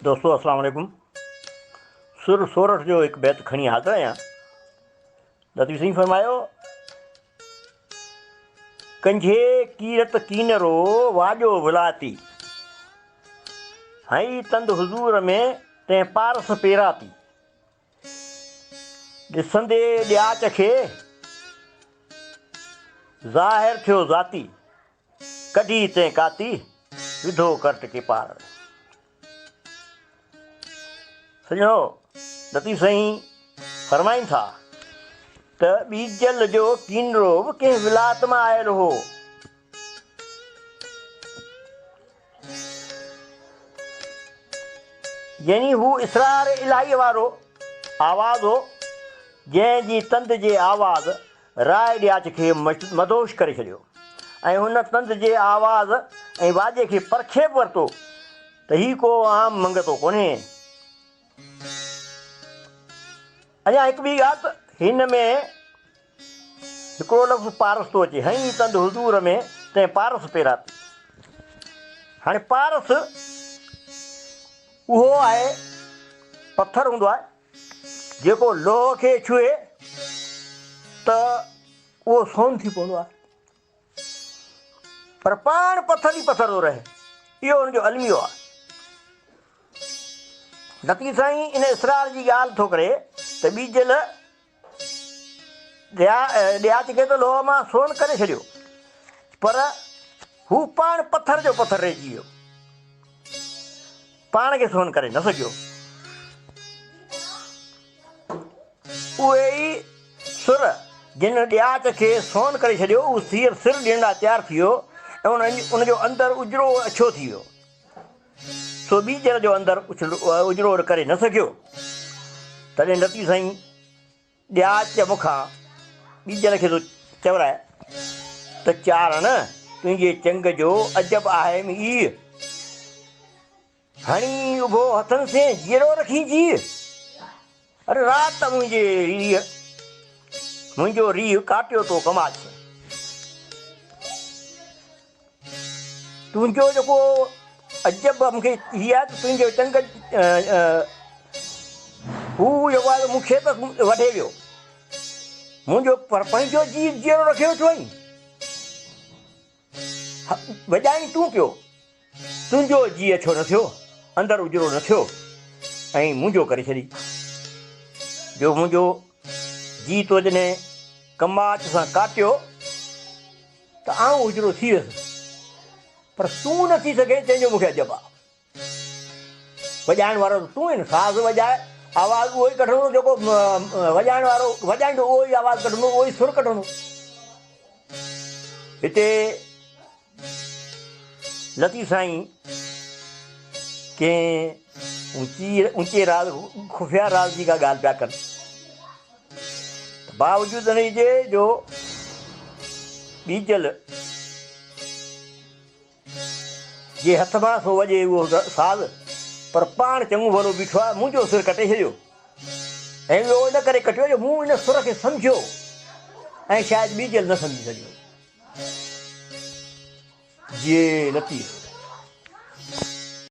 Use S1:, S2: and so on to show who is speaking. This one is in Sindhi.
S1: دوستو اسلام عليڪم سر سورٺ جو هڪ بيت کڻي حاضر آهيان. لطيف سائين فرمايو ڪنجهي ڪيرت ڪينرو واڄو ولاتي هئي تند حضور ۾ تنهن پارس پيراتي ڏسندي ڏياچ کي ظاهر ٿيو ذاتي ڪڍي تنهن ڪاتي، وڌو ڪرٽ ڪيپار ۾. سڄڻو لطيف سائين فرمائين ٿا ته ٻيجل جو ڪينرو به ڪنهن ولايت مان آيل هو. يعني هو اسرار الاهيء وارو آواز هو، جنهن جي تند جي آواز راء ڏياچ کي مدهوش ڪري ڇڏيو ۽ هن تند جي آواز ۽ واڄي کي پرکي به ورتو ته هي ڪو عام منگتو ڪونهي. اڃا هڪ ٻي ڳالهه ته هن ۾ هڪڙو لفظ پارس ٿو اچي، هنئين تند حضور ۾، تنهن پارس پيراتي. هاڻي پارس اهو آهي، پٿر هوندو آهي، جيڪو لوهه کي ڇهي ته اهو سون ٿي پوندو آهي، پر پاڻ پٿر ئي پٿر ٿو رهي. اهو هن جو الميو آهي. لطيف سائين ان اسرار جي ڳالهه ٿو ڪري ته ٻيجل ڏياچ کي ته لوهه مان سون ڪري ڇڏيو، پر هو پاڻ پٿر جو پٿر رهجي ويو. پاڻ کي سون ڪري نه سگهيو. اهي ئي سر جن ڏياچ کي سون ڪري ڇڏيو، اهو سير سر ڏيڻ لاء تيار ٿي ويو ۽ ان جو اندر اجرو اڇو ٿي ويو. سو ٻيجل جو اندر اجرو ڪري نه سگهيو. تڏهن لطيف سائين ڏياچ مون کان ٻيجل کي ٿو چورائي ته چارڻ تنهنجي چنگ جو عجب آهيم ايء. هڻي اڀو هٿن سين جيئرو رکين جيء. اڙي رات منهنجي ريهه منهنجو ريهه ڪاٽيو تو ڪماچ. تنهنجو جيڪو عجب مون کي هي آهي ته تنهنجو چنگ هو جيڪو آهي مون کي ته وڍي ويو منهنجو پر پنهنجو جيء جيئرو رکيو ويٺو آهين. وڄائين تون پيو، تنهنجو جيء اڇو نه ٿيو، اندر اجرو نه ٿيو ۽ منهنجو ڪري ڇڏي، جو منهنجو جيء تو جڏهن ڪماچ سان ڪاٽيو ته آئون اجرو ٿي ويس، پر تون نه ٿي سگهين، تنهن جو مون کي عجب آ. وڄائڻ وارو ته تون آهين نه، ساز وڄاء، آواز اهو ئي ڪڍندو جيڪو وڄائڻ وارو وڄائيندو، اهو ئي آواز ڪڍندو، اهو ئي سر ڪڍندو. هتي لطيف سائين ڪنهن اونچي اونچي راز خفيه راز جي ڪا ڳالهه پيا ڪن ته باوجود ان جي جو ٻيجل جي هٿ مان سو وڄي اهو ساز، پر پاڻ چڱو ڀلو بيٺو آهي، منهنجو سر ڪٽي ڇڏيو ۽ اهو ان ڪري ڪٽيو جو مون ان سر کي سمجهيو ۽ شايد ٻيجل نه سمجهي سگهيو. جي لطيف.